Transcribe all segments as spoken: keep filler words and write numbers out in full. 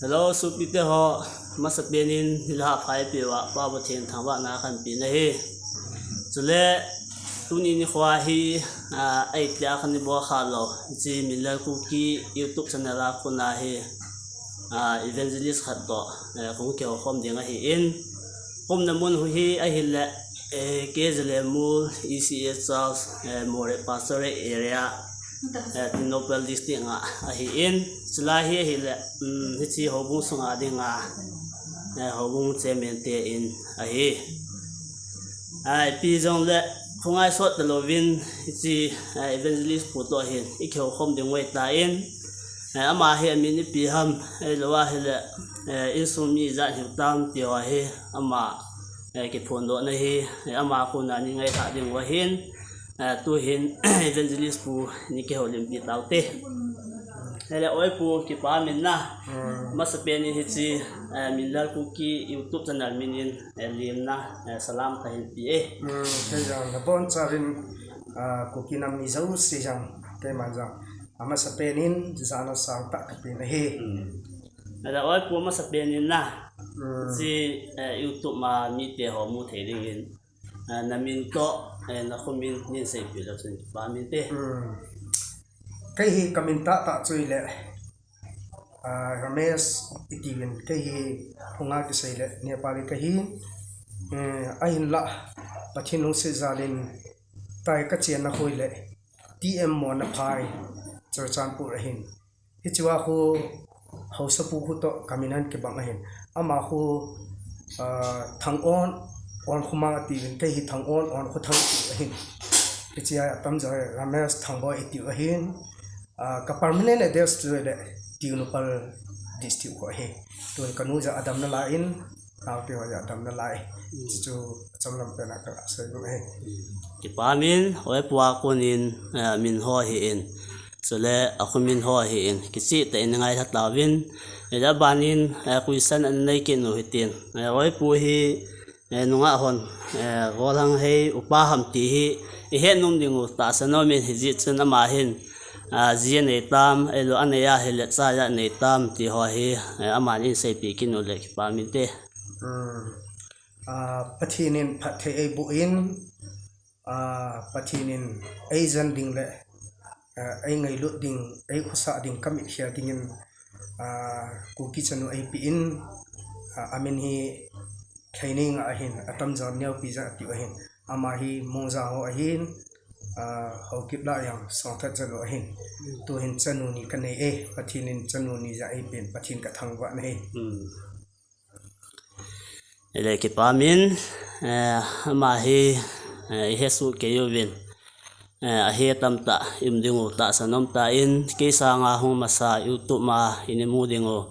Hello, sopite ho, masapen in nilhah pha eipeh uva Pa Pathen thangvahna kahin pe ahi. Chule, tuni nikho hi, ah, eiti a kahin bol kha lou, hiche Minlal Kuki YouTube channel a kona hi, ah, evangelist khat toh, eh, kahung kihoukhom ding ahin. Kaumna mun hi ahile, eh, K J L M Mol, E C A Church, eh, Moreh Pastorate Area, eh, Tengnoupal District a ahin. Chulai hi ahile, um, hiche houbung sunga dinga, eh, houbung chairman te in ahi. Ai, ipi jongle, khongai sot talouvin, hiche, eh, evangelist pu toh hin, ikihoukhom ding ahitan, eh, ama hi amin ipi ham, ahilou ahile, eh, insung mi ijat hiu tam ti ho hi, ama, eh, kiphondohna hi, eh, ama kona nei ngaithah diu ahin, eh, tuhin evangelist pu nei kihoulimpi taute. Ahile, oi pu, kipa um in na. Hmm. Masapen in hiche, eh, Minlal Kuki YouTube channel min in, eh, lemna, eh, salam kahin pe e. Hmm, kei jong nabonchauvin, ah, Kuki nam mi jouse jong, keiman jong, amasapen in, jana sangtah kape ahi. Hmm. Ahile, oi pu, masapen in na. Hmm. Hiche, eh, YouTube a mite ho mu thei dingin, ah, namin toh, eh, nakhomin nei seipeh leu chun kipa um inte. Hmm. Kei hi kamin tahtah chu ahile, ah, Ramesh itiuvin, kei hi phunga kisei le Nepali kahi, eh, ahinlah Pathen lungset jal in tai kachenna khu ahile T M Monaphai, Churachandpur ahin. Hichea khu haosapu khu toh kamin ahin kibang ahin. Ama khu, ah, Thangon, Onkhoman atiuvin, kei hi Thangon, Onkhothang tiu ahin. Hichea atamjo Ramesh Thangboi itiu ahin. Ah, ka permanent address chu ahile Tengnoupal District khu ahi. Tun kanu jong adamna lai in, naote ho jong adamna lai. Hmm. Chuchu achomlam pen a kasei nom ahi. Hmm. Kipa um in, oi pu, a kon in, eh, min ho ahin. Chule akhomin ho ahin. Kicheh tah in nei ngaitha tauvin. Ahile aban in, eh, question ana nei kit u hitin. Eh, oi pu hi, eh, nungah hon, eh, gollhang hei upa ham ti hi ihet nom diu tahsan aumin, hijeh chun ama hin, ah, ji anei tam, ahilou anei ahile cha ijat anei tam ti ho hi, eh, aman nei seipeh kit uleh kipa um inte. Hmm. Ah, Pathen in phatthei eiboh in, ah, Pathen in eijen ding le, ah, eingailut ding, eikhosah ding, kamit khel dingin, ah, Kuki chanu eipeh in, ah, amin hi Lheineinga ahin, atamjo Neopi jong atiu ahin. Ama hi Mongja ho ahin, ah, Haokip lah a jong Songthat jat u ahin. Tuhin chanu ni kanei e, Pathen in chanu ni jong eipen, Pathen kathangvah e. Hmm. Ahile kipa um in, eh, ama hi, eh, ihesoh kei uvin. Eh, ahe tamtah i um diu tahsan aum tan, kei sanga hung masa YouTube a nei mu diu,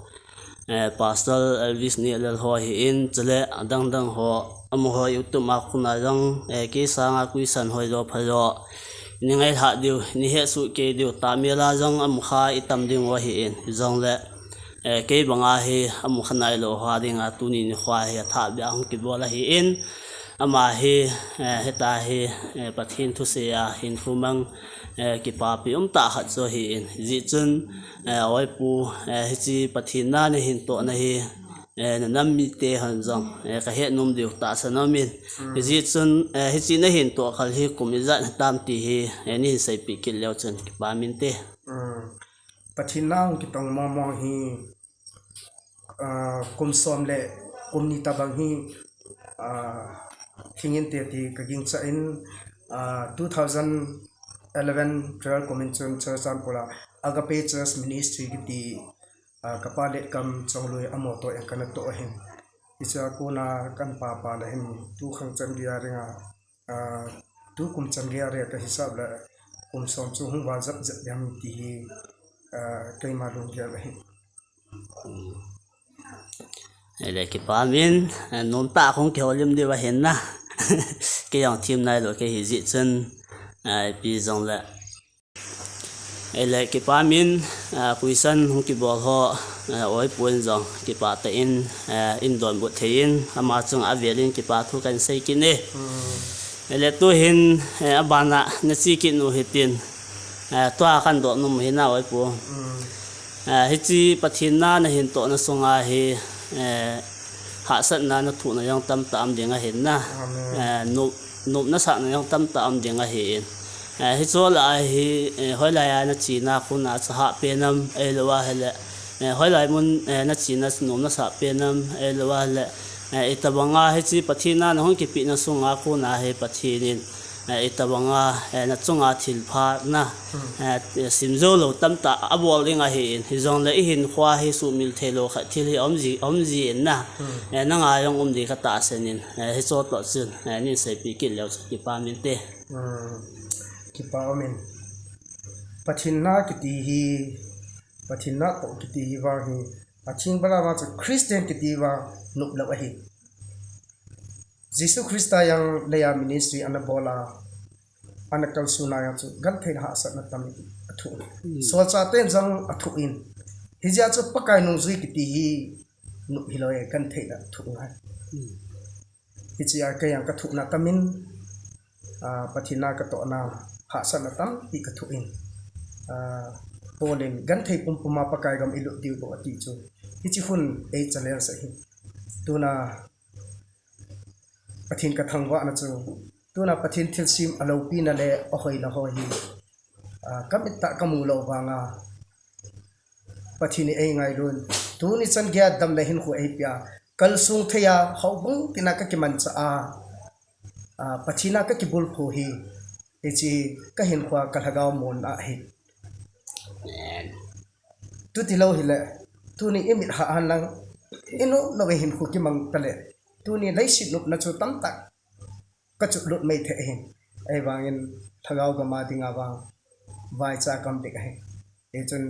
eh, Pastor Elvis Nehlal ho ahin, chule adang dang ho, amaho YouTube a kona jong, eh, kei sanga question hoi jo pha jo nei ngailhah diu, nei hesoh kei diu, tahmel a jong amu kha itam diu ahin, jongle, eh, kei banga hi amu kha nailou ho dinga tuni nikho hi athah beh a hung kibol ahin, ama hi, eh, hitia hi, eh, Pathen thusei a hinkho mang, eh, kipapi umtah khat chu ahin, hijeh chun, eh, oi pu, eh, hiche Pathen na nahin tohna hi, eh, na nam mite hon jong, eh, kahet nom diu tahsan aumin. Mm. Hijeh chun, eh, hiche nahin toh khel hi kum ijat hitam ti hi, eh, neihin seipeh kit leu chun kipa um inte. Mm. Pathen na hung kitong mong mong hi, ah, kum som le kum ni tabang hi, ah, lhingin te ti kagingchan, ah, two thousand eleven twelve kum in chun Churachandpur a Agape Church Ministry kiti, ah, kapa Letkam Chongloi amaho toh in kana toh ahin. Hichea kona kana papa le hin tukhang chan gei a dinga, ah, tukum chan gei a dinga kahisap le kum som chu hung val jep jep ding ham ti hi, ah, keima lunggel ahi. Hmm. Ahile kipa um in, eh, nomtah a hung kihoulim diu ahin na. Kei jong them nailou kei hijeh chun, eh, ipi jongle. Ahile kipa um in, ah, question hung kibol ho, ah, oi pu in jong kipah tah in, ah, eidonbut thei in, ama chunga avel in kipa thu kahin sei kit e. Hmm. Ahile tuhin, eh, abana nache kit u hitin, ah, tua kahin doh nom u hi na oi pu. Hmm. Eh, hiche Pathen na nahin tohna sunga hi, eh, hahsatna nathohna jong tamtah um ding ahin na. Amen. Eh, nop, nopna sahna jong tamtah um ding ahin. Eh, hiche lah a hi, eh, hoilai a nachena kona chu hahpen am, ahilouva ahile, eh, hoilai mun, eh, nachena chu nopna sahpen am, ahilouva ahile, eh, itobanga hiche Pathen na nahung kipehna sunga kona hi Pathen in, eh, itobanga, eh, nachunga thilpha na, eh, simjoulou tamtah abol ding ahin, hijongle ihinkhoa hi sumil theilou khat thil hi aum ji, aum ji in na, eh, nanga jong um ding katahsan in, eh, hiche toh chun, eh, neiseipeh kit leu chun kipa min te. Hmm. Kipa umin. Pathen na kiti hi, Pathen natoh kiti hi vang hi, atheng bana vang chu Christian kiti vang noplou ahi. Jesu Christa jong leiya ministry anabol a, anakalsonna jong chu gentheina hahsatna tah in athoh in. Hmm. Solchah ten jong athoh in. Hijeh a chu Pakai nungjui kiti hi nop hilou e, gentheina thoh ngai. Hmm. Hichea kei jong kathohna tah in, ah, Pathen na katohna hahsatna tampi kathoh in. Ah, Paul in genthei pumpuma Pakai gam ilut diu bou ati chu. Hiche khun ei challenge ahi. Tuna Pathen kathangvahna chu, tuna Pathen thilsem aloupina le ahoina ho hi, ah, kamit tah kamu lou vanga, Pathen in eingailun, tuni chan geiya damna hinkho eipea, kalsong theiya houbung tina kakimanchah a, ah, Pathen a kakibulphu hi, hiche kahinkhoa kalhagao monna ahi. Chutilou hile, tuni imit hah henlang, inop nop a hinkho kimang tale, tuni leiset nopna chu tamtah kachutlut mai thei ahin. Ahivangin lhagao gam a dinga vang vaicha kaum ding ahi. Hichun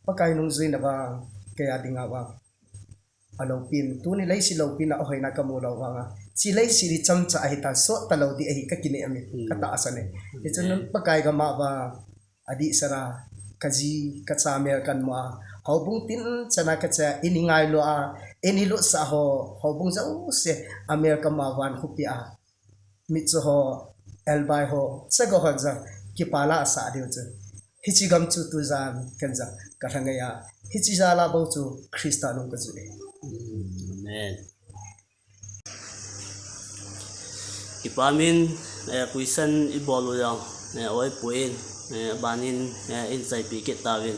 Pakai nungjuina vang, keiya dinga vang aloupin, tuni leiset loupina ahoina kamu lou vanga, hiche leiset hi chomcha ahitan, sot talou ding ahi kakineh amin, katahsan e. Hichun Pakai gam a vang adehset a, kaji kacha mel kamu a, houbung tin chana kache a, eingailu a, eilutsah ho, houbung jouse amel kamu a, van khopi a mitcho ho, elbai ho, chago hon jong kipa la asah diu chu. Hiche gam chu tujan ken jong kalhangai a, hiche jal a bou chu Christa nung kajui e. Amen. Kipa min, eh, question ibol u jong, eh, Oipu in, eh, abanin, eh, eiseipeh kit tauvin.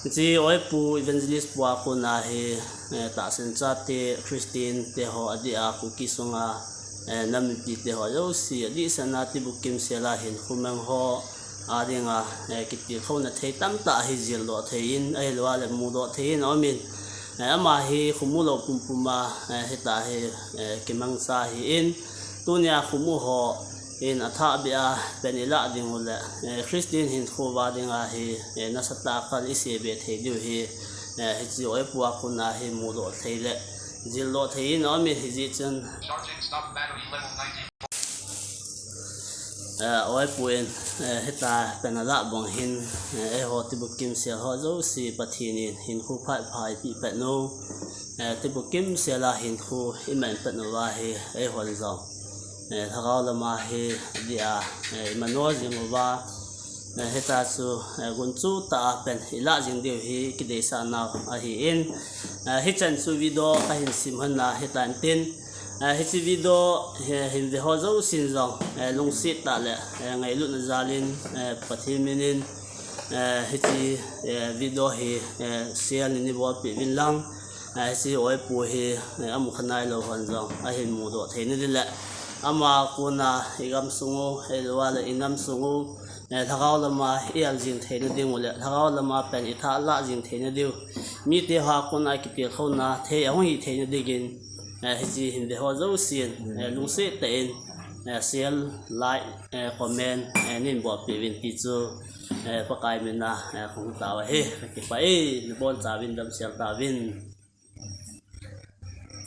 Hiche Oipu Evangelist pu a kona hi, eh, tahsan chate, Christian te ho adeh a Kuki sunga, eh, nam mipi te ho jouse adehset a Tibukim sel a hinkho mang ho adinga, eh, kitilkhouna thei tamtah hi jildoh thei in, ahilouleh mudoh thei in aumin, eh, ama hi khomu lou pumpum a, eh, hitia hi, eh, kimangcha ahin, tunia khomu ho in athah beh a pen ilah diu le, eh, Christian hinkho a dinga hi, eh, nasatah a kal isei be thei diu hi, eh, hiche Oipu a kona hi mudoh thei le jildoh thei in aumin hijeh chun, eh, Oipu in, eh, hitia pen alah bang hin, eh, eiho Tibukim sel ho jouse Pathen in hinkho pha ipha eipeh pet u, eh, Tibukim sel a hinkho iman pet uva hi eihon jong, eh, lhagao lama hi adeh a, eh, imano jing uva, eh, hitia chu, eh, gunchu tah a pen ilah jing diu hi kideisah nau ahin, eh, hichan chu video kahin sem hon a hitan tin, eh, hiche video hi hin ve ho jousen jong, eh, lungset tah le, eh, ngailutna jal in, eh, Pathen min in, eh, hiche, eh, video hi, eh, share nei bolpeh uvin lang, eh, hiche Oipu hi, eh, amu kha nailou hon jong ahin mudoh theina ding le, ama kona igamsung u, ahilouleh inamsung u, eh, lhagao lama i-al jing theina diu le lhagao lama pen ithah lah jing theina diu, mite ho a kona kitilkhouna thei ahung hi theina dingin, eh, hiche hin ve ho jousen, eh, lungset tah in, eh, share, like, eh, comment, eh, nei bolpeh uvin ti chu, eh, Pakai min a, eh, kahung tao ahi, kakipah e, nabonchauvin damsel tauvin.